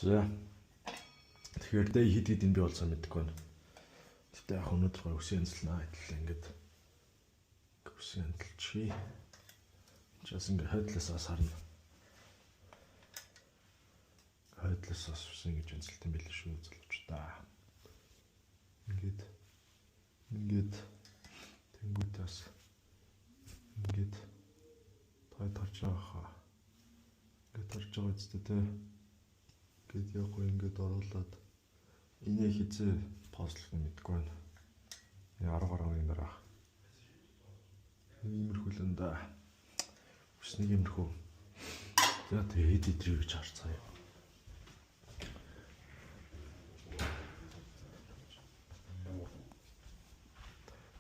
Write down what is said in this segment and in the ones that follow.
За. Тэгэхээр day хэд хэд энэ би болсон мэдэхгүй байна. Гэтэ яг өнөөдөр гоё үсэн янзлнаа хэдлээ ингээд үсэн янзлчихъя. Чаас ингээд хойдлосоос харна. Хойдлосоос үсэн гэж янзлт юм байл шүү залуучдаа. Ингээд ингээд тэнгуүтээс ингээд тойд харж байгаа хаа. Ингээд харж байгаа үстэй те. Ингээд яг гоо ингээд оруулаад энийг хизээ постлох юм мэдэхгүй байна. 10 гаруй өдрийн дараа. Иймэрхүү л энэ да. Үснийг иймэрхүү. За тэгээ хэд идрий гэж харцгаая.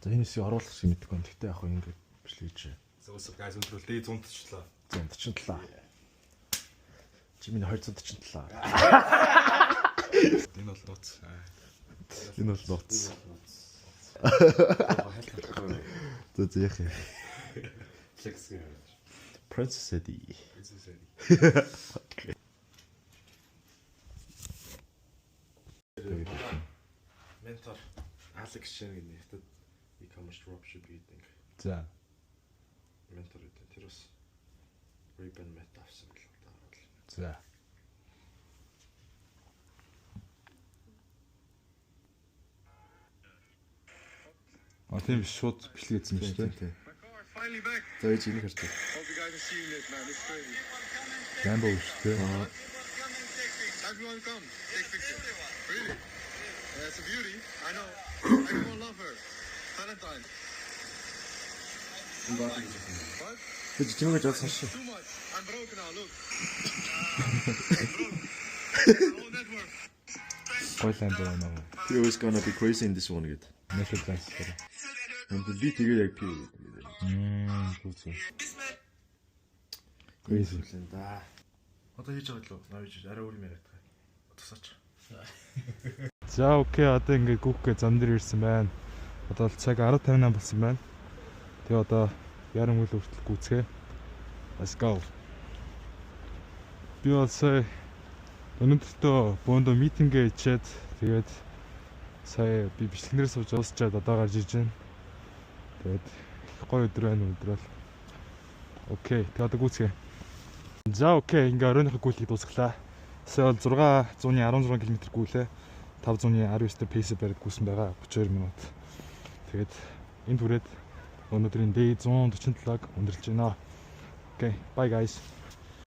За энэ хэсгийг оруулах юм мэдэхгүй байна. Гэтэ яг хөө ингээд бичлэг хийж. So what's up guys, өнөөдөр day 147. 147. Чи миний 247. Энэ бол нууц. Энэ бол нууц. За за яах юм. Flex. Princess Eddie. Princess Eddie. Ментор Алекс Шен гэдэг нэртэй e-commerce dropship гэдэг За. ментор гэдэг. Тэр бас Ray-Ban Meta авсан л да. За. А тийм биш шууд бичлэг хийсэн биз дээ. Finally back. За ээж энийг харж байна. Hope you guys are seeing this, man. It's crazy. Lambo шүү дээ. Everyone come. Take picture. Really? Yeah, it's a beauty. I know. Everyone love her. Valentine. What? Чи чимээгээ жоо сонсш. Too much. I'm broke now. Look. I'm broke. The whole network. Гоё Lambo байна уу? Тэр always gonna be crazy in this one гэдэг. Нэшэл ланстай. Би тэгээ яг би Зүг зүг. Crazy. л да. Одоо хийж байгаа лөө. Наа хийж арай өөр юм яриад байгаа. Тусаач. За окей, одоо ингээд гүүхгээ зам дээр ирсэн байна. Одоо л цаг 10:58 болсон байна. Тэгээ одоо яран үйл хүртэл гүйцгээ. Let's go. Би бол сая өнөөдөртөө бөөндөө митингээ ичээд тэгээд сая би бичлэгнээр сууж дуусчаад одоо гарч иж байна. Тэгээд их гоё өдөр байна өнөөдөр бол. Окей, тэгээ одоо гүйцгээ. За окей, ингээ оройнхоо гүйлгийг дуусглаа. Сая бол 616 км гүйлээ. 519 дээр pace бариад гүйсэн байгаа 32 минут. Тэгээд энэ түрээд өнөөдрийн day 147-г өндөрлөж байна. Окей, bye guys.